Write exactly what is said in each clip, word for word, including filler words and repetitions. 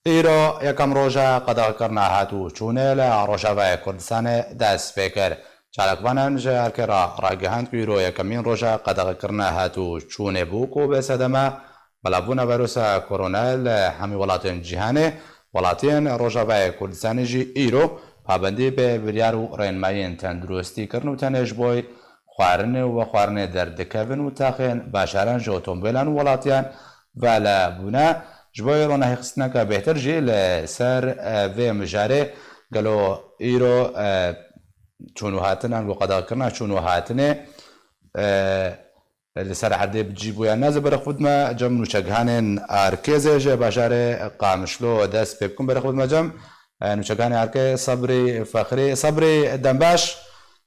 Îro yekem roja qedexekirina hat û çûnê li Rojavayê Kurdistanê dest pê kir. Çalakvanan ji erkê re ragihand ku îro yekemîn roja qedexekirina hat û çûnê bû ku bi sedema belavbûna vîrusa korona li hemî welatên cîhanê, welatiyên Rojavayê Kurdistanê jî îro pabendî bi biryar û rênmayên tenduristî kirin û tenê ji bo xwarinê û vexwarinê derdikevin û taxên bajaran ji otomobîlan û welatiyan vala bûne. Ji bo ronahîxistineke bêhtir jî li ser, e, vê mijarê gelo îro, e, çûn û hatinan ku qedexekirina çûn û hatinê, e, li ser erdê bi cî bû yan ne, ez ê berê xwe bidime cem nûçegihanên Arkêzê ji bajarê Qamişlo dest pê bikim. Berê xwe bidime cem, e, nûçegihanê Arkê Sebrî Fexrî. Sebrî, dem baş.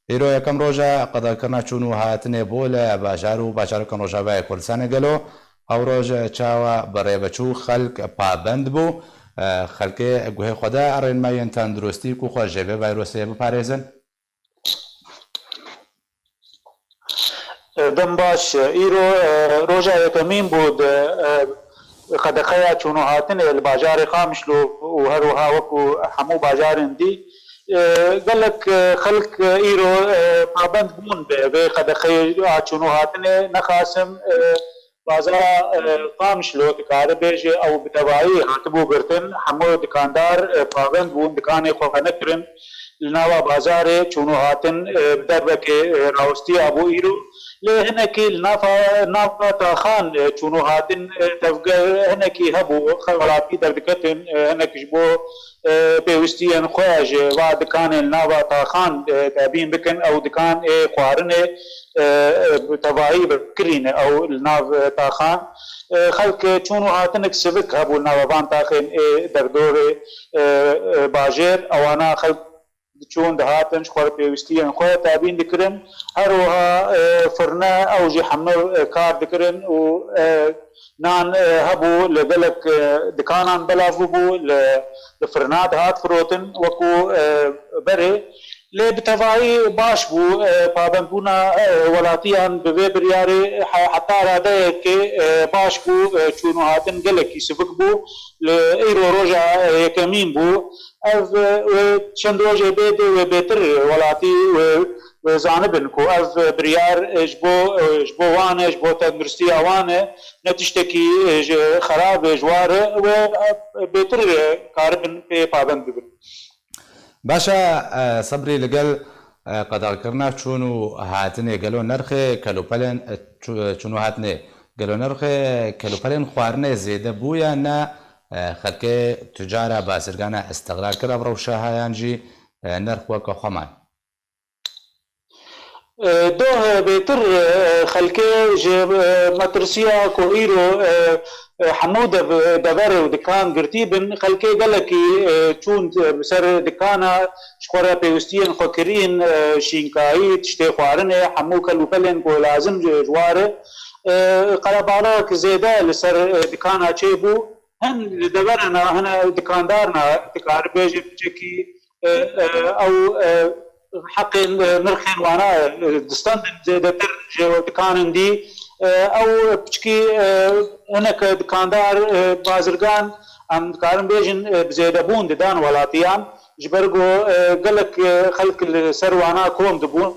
Îro yekem roja qedexekirina çûn û hatinê bû li bajar û bajarokên Rojavayê Kurdistanê. Gelo ew roj çawa bi rê ve çû? Xelk pabend bû? E, xelkê guhê xwe de rênmayên tenduristî ku xwe ji vê vîrusê biparêzin? Dem baş. Îro, e, roja yekemîn bû di, e, qedexeya çûn û hatinê li bajarê Qamişlo û her wiha wekû hemû bajarên dî, e, gelek, e, xelk, e, îro, e, pabend bûn bi vê qedexeya çûn û hatinê. Nexasim, e, bazara, e, Qamişlo dikare bêje ew bi tevayî hatibû girtin. Hemû dikandar, e, pabend bûn, dikanê xwe venekirin. Li nava bazarê çûn û hatin, e, bi derbekê, e, rawestiya bû îro. Lê hinekî li nava, nava taxan, e, çûn û hatin, e, tevger hinekî hebû. Xelk welatî derdiketin, e, hinek ji bo, e, pêwistiyên xwe ji va dikanên li nava taxan, e, tebîn bikin. Ew dikan ê xwarinê, e, e, bi tevayî kirîne ew li nav, e, taxan. E, xelk çûn û hatinek sivik hebû li nava van taxên ê derdorê, e, e, bajêr. Ewana xelk diçûn, dihatin, ji xwe re pêwistiyên xwe tebîn dikirin. Her wiha, e, firne ew jî hemû, e, kar dikirin û, e, nan, e, hebû li gelek, e, dikanan belav bûbû, li, li firna dihat firotin wekû, e, berê. Lê bi tevayî baş bû, e, pabendbûna, e, welatiyan bi vê biryarê he-, heta radeyekê, e, baş bû, e, çûn û hatin gelekî sivik bû. Li îro roja, e, yekemîn bû. Ev, e, wê çend rojê bê dê wê bêtir welatî wê, wê zanibin ku ev biryar, e, ji bo, e, ji bo wan e, ji bo tenduristiya wan e, ne tiştekî, e, ji xerab e, ji war e, wê, e, bêtir, e, karibin pê pabend bibin. Baş e, e, Sebrî, li gel, e, qedexekirina çûn û hatinê gelo nirxê kelûpelên, e, çû-, çûn û hatinê gelo nirxê kelûpelên xwarinê zêde bû ya ne, e, xelkê tucara bazirgana îstixlal kir ev rewşa ha yan jî, e, nirx weke xwe man? E, doh, e, bêtir, e, xelkê ji, e, metirsiya ku îro, e, e, hemû dev-, dever û dikan girtî bin, xelkê gelekî, e, çûn, e, bi ser dikana ji xwe re pêwistiyên xwe kirîn, e, şînkayî, tiştê xwarinê, hemû kel û pelên ku lazim ji, ji war e, e, qerebalixek zêde li ser, e, dikana çêbû. Hin li deverana, hine dikandarna, dikare bêje piçekî, e, e, ew, e, heqên, e, nirxên wana, e, distendin zêdetir ji dikanin dî. E, ew piçkî, e, hinek dikandar, e, bazirgan, em dikarin bêjin, e, bi zêdebûn didan welatiyan, ji ber ku, e, gelek, e, xelk li ser wana kom dibûn.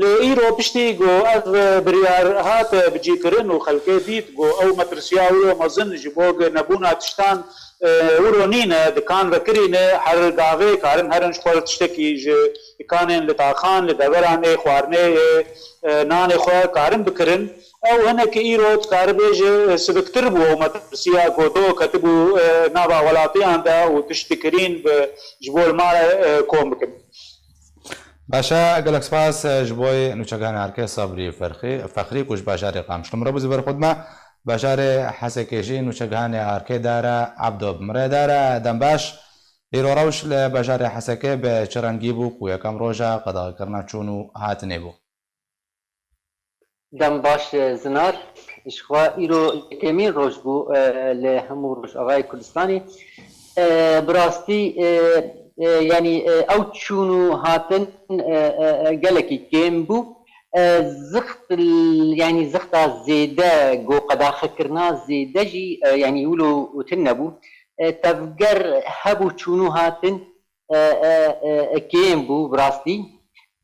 Lê îro piştî ku ev biryar hat bicîkirin û xelkê dît ku ew metirsiya wilo mezin ji bo nebûna tiştan, e, wilo nîne, dikan vekirîne, her gavê karin herin ji xwe tiştekî ji dikanên li taxan, li deveran ê xwarinê, ê, e, nanê xwe karin bikirin. Ew hinekî îro dikaribêje siviktir bû ew metirsiya ku do ketibû, e, nava welatiyan de û tişt dikirîn bi, ji bo li mala, e, kom bikin. Baş e, gelek spas, e, ji bo nûçegihanê Arkê Sebrî Ferxî-, Fexrî ku ji bajarê Qamişlo min re bû. Zî ber xwe dime bajarê Hesekê jî nûçegihanê Arkê Dara Ebdo bi min re. Dara, dem baş. Îro rewş li bajarê Hesekê bi çi rengî bû ku yekem roja qedexekirina çûn û hatinê bû? Dem baş, e, Zinar. Ji xwe îro yekemîn roj bû, e, li hemû Rojavayê Kurdistanê. E, bi rastî, e, e, yanî, e, ew çûn û hatin, e, e, e, gelekî kêm bû. E, zixt, yanî zixta zêde, go qedaxekirina zêde jî, e, yanî wilo tune bû. e, tevger hebû çûn û hatin, e, e, e, kêm bû bi rastî.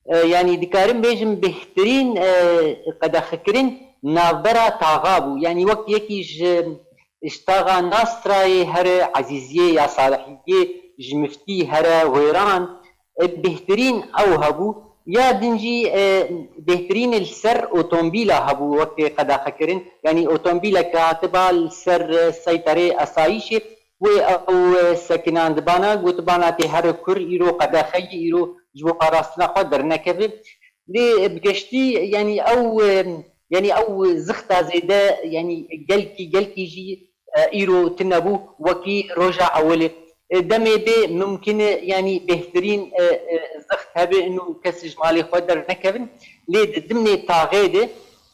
E, yanî dikarim bêjim bêhtirîn, e, qedexekirin navbera taxa bû. Yanî wek yekî ji, ji taxa Nastrayê here Ezîziyê ya Salihiyê, ji miftî here Wêran, e, bêhtirîn ew hebû. Ya din jî, e, bêhtirîn li ser otomobîla hebû wek qedexekirin. Yanî otomobîleke hatiba li ser, e, seyterê esayîşê wê ew, e, sekinandibana, gotibana tê here kur, îro qedexeyî, îro ji bo parastina xwe dernekeve. Lê bi geştî, yanî ew, e, yanî ew zixta zêde, yanî gelkî, gelkî jî, e, îro tune bû wekî roja ewilê. E, demê bê mimkin e, yanî bêhtirîn, e, e, zixt hebe û kes ji malê xwe dernekevin. Lê di dimnê taxê de,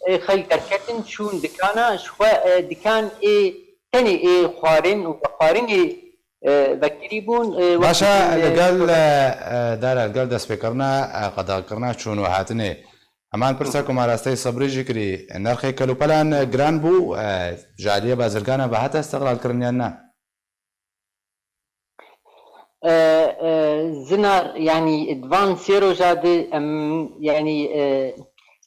e, xelk derketin, çûn dikana, ji xwe, e, dikan ê tenê ê xwarin û vexwarinê, e, vekirî bûn. E, wek Başa, dibin, e, li gel, e, e, Dara, li gel destpêkirina, e, qedexekirina çûn û hatinê, heman pirsa ku me rasteyî Sebrî jî kirî, nirxê kelûpelan, e, giran bû, e, ji aliyê bazirgana ve hate istiqlalkirin yan na? E, e, Zinar, yanî di van sê roja de em, yanî, e,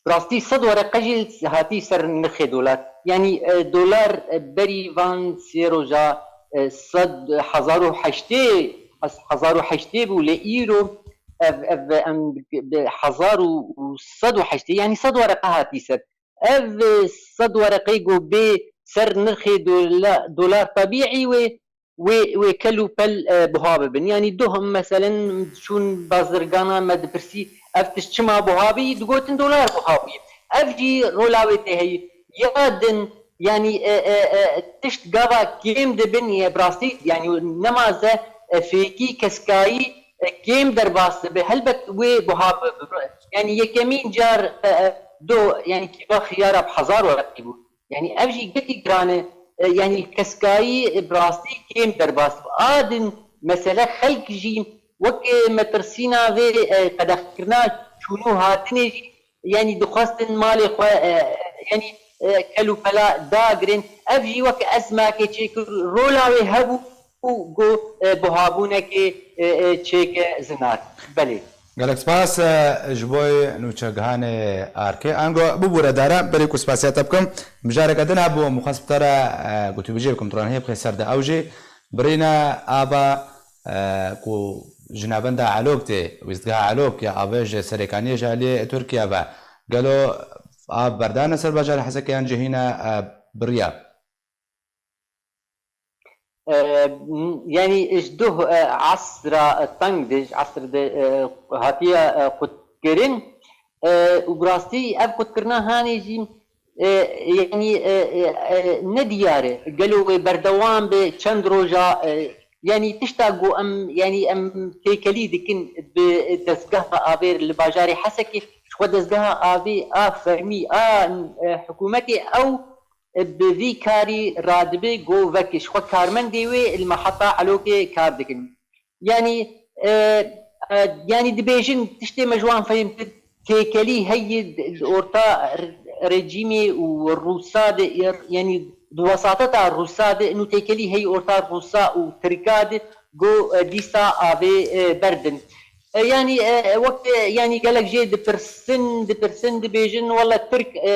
bi rastî sed wereqe jî hatî ser nirxê dolar. Yanî, e, dolar, e, berî van sê roja, e, sed, hezar û heştê, hez-, hezar û heştê bû, lê îro ev, ev em bi hezar û sed û heştê, yanî sed wereqe hatî ser. Ev, e, sed wereqê ku bê ser nirxê dola-, dolar tebîî wê, wê, wê kel û pel, e, buha bibin. Yanî duh em meselen çûn bazirgana me dipirsî, ev tişt çima buha bî? Digotin dolar buha bûye. Ev jî rola wê tê heyî. Ya din, yanî, e, e, e, tişt gava kêm dibin, ye bi rastî, yanî nemaze, e, fêkî, keskayî, e, kêm derbas dibe. Helbet wê buha bibe. Yanî yekemîn car, e, e, do, yanî kîba xiyara bi hezar wereqî bû. Yanî ev jî gelkî giran e, e, yanî keskayî, e, bi rastî kêm derbas dibe. A din mesele xelk jî wek, e, metirsîna vê, e, qedexkirina çûn û hatinê jî, yanî dixwestin malê xwe, e, yanî, e, kel û pela dagirin. Ev jî wek ezmakê çêkir, rola wê hebû û got, e, buhabûnekê, e, e, çêke Zinar. Belê. Gelek spas, e, ji bo nûçegihanê Arkê. Ango bibûre Dara, berê ku spasiya te bikim, mijareke din hebû, em xwest bi te re, e, gotûbêjê bikim, tu ranehiyê bixê ser de. Ew jî birîna ava, e, ku ji navenda Elok tê, wîstgeha Elok ya avê ji Serêkaniyê ji aliyê Tirkiye ve. Gelo av berdane ser bajarê Hesekê yan cihîne, e, biriya? E, m-, yanî ji duh, e, esra, e, teng de, ji esr de, e, hatiye, e, qutkirin. E, û bi rastî ev qutkirina hanê jî, e, yanî, e, e, e, ne diyar e. Gelo wê berdewam be çend roja, e, yanî tişta ku em, yanî em têkelî dikin bi dezgeha avê li bajarê Hesekê, ji xwe dezgeha avê a fermî, a, e, hikûmetê ew, e, bi vî karî radibe ku vekê ji xwe karmendê wê li meheta Elokê kar dikin. Yanî, e, e, yanî dibêjin tiştê me ji wan fehim kir, têkelî heye di orta re-, rejîmê û Rûsa de, yanî di wesateta Rûsa de, nû têkelî heye orta Rûsa û Tirka de, ku, e, dîsa avê, e, berdin. E, yanî, e, wek, e, yanî gelek jê dipirsin, dipirsin, dibêjin, wele Tirk, e,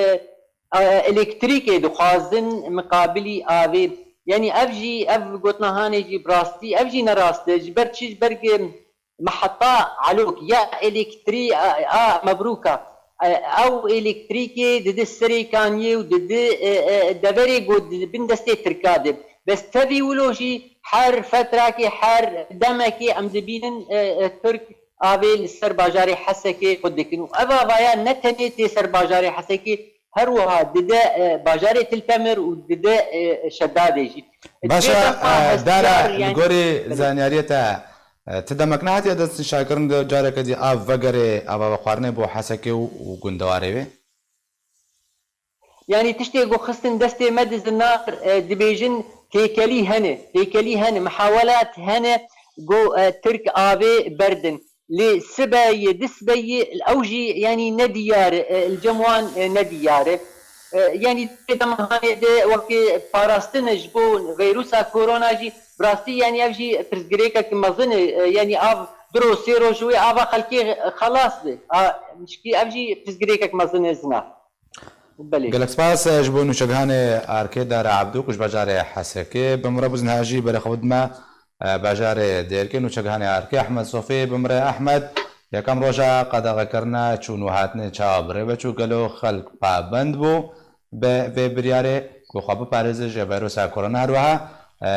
e, elektrîkê dixwazin miqabilî avê. Yanî ev jî, ev gotina hanê jî bi rastî, ev jî ne rast e. Ji ber çi? Ji ber ku meheta Elok ya elektrî-, a, a, Mebrûka, e, ew elektrîkê dide Serêkaniyê û dide, e, e, deverê ku di bin destê Tirka de. Bes tevî wilo jî her fetrakê, her demekê em dibînin, e, e, Tirk avê li ser bajarê Hesekê xwe dikin û ev avaya ne tenê tê ser bajarê Hesekê, her wiha dide, e, bajarê Til Temir û dide, e, Şedadê jî. Başa, Dibê dema e, hestiyar, Dara, li yanî gorî zaniyariyê te, e, ti demek nehatiye destnîşankirin de careke dî av vegerê, ava vexwarinê bo Hesekê û, û gundewarê wê? Yanî tiştê ku xistin destê me di zinar, e, dibêjin têkelî hene, têkelî hene, mihawelat hene ku, e, Tirk avê berdin. Lê sibeyê, du sibeyê ew jî yanî nediyar e, li cem wan, e, nediyar e. E, yanî di dema hanê de wekî parastin ji bo veyrusa korona jî Bi rastî, yanî ev jî pirsgirêkek mezin e, e, yanî av du roj, sê roj wê ava xelkê xelas be. A, mişkî ev jî pirsgirêkek mezin e zina. Belê. Gelek spas, e, ji bo nûçegihanê Arkê Dara Ebdû ku ji bajarê Hesekê bi min re bû, niha jî berê xwe bidime, e, bajarê Dêrikê, nûçegihanê Arkê Ehmed Sofî. Bi min re Ehmed, yekem roja qedexekirina çûn û hatinê çawa bi rê ve çû? Gelo xelk pabend bû bi vê biryarê ku xwe biparêze ji vîrusa korona? Her wiha, e,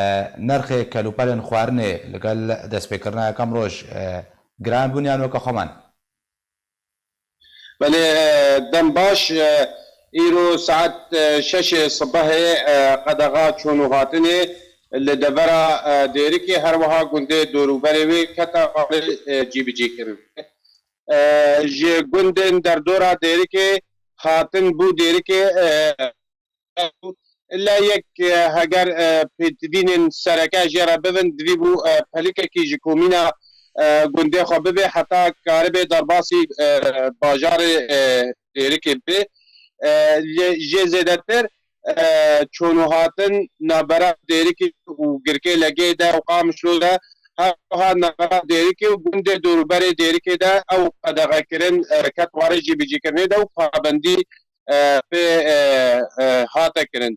nirxê kelûpelên xwarinê li gel destpêkirina yekem roj, e, giran bûn yan weke xwe man? Belê, e, dem baş, e, îro saet, e, şeşê sibehê, e, qedexa çûn û hatinê li devera, e, Dêrikê, her wiha gundê dorûberê wê kete alê, e, cîbicîkirin. E, ji gundên derdora Dêrikê hatin bû Dêrikê, e, Illa yek, e, heger, e, pêtivînên sereke jê re bibin, divî bû, e, pelikekî ji komîna, e, gundê xwe bibe, heta karibe derbasî, e, bajarê, e, Dêrikê bibe. E, lê jê zêdetir, e, çûn û hatin navbera Dêrikê û Girkê Legê de û Qamişlo de, her wiha navbera Dêrikê û gundê dorûberê Dêrikê de ew qedexekirin, e, ket warê cîbicîkirinê de û pabendî e, pê, e, e, hate kirin.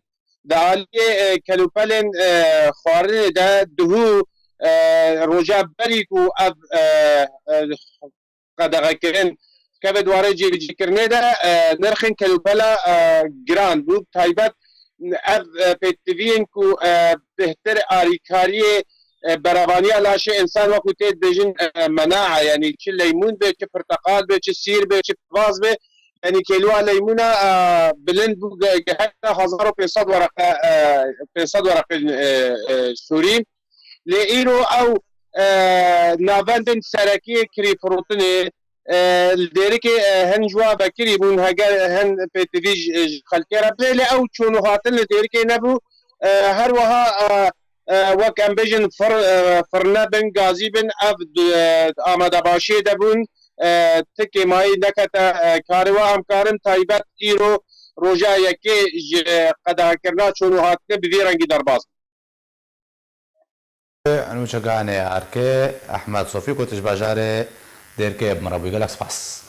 Di aliyê, e, kelûpelên, e, xwarinê de duhû, e, roja berî ku ev, e, e, qedexekirin keve di warê cîbicîkirinê de, e, nirxên kelûpela, e, giran bû. Taybet ev, e, pêtiviyên ku, e, bêhtir alîkariyê, e, beravaniya laşê însan wekû tê dibêjin, e, menaa, yanî çi leymûn be, çi pirteqal be, çi sîr be, çi pivaz be, yanî kêlûa leymûna, e, bilind bû, ge-, gehişte hezar û pênc sed wereqe, e, pênc sed wereqên, e, e, sûrî. Lê îro ew, e, navendên serekî yê kirîfirotinê, e, li Dêrikê, e, hin ji wan vekirî bûn, heger hin pêtivî ji, ji xelkê re bidê, lê ew çûn û hatin li Dêrikê nebû. E, her wiha, e, e, wek em bêjin fir-, e, firne bin, gazî bin, ev di, e, amadebaşiyê de bûn. E, ti kêmayî nekete, e, karê we, em karin taybet îro roja yekê ji qedexekirina çûn û hatinê bi vî rengî derbas bin. Nûçeganê Arkê Ehmed Sofî ku tu ji bajarê Dêrikê bi min re bûyî. Gelek spas.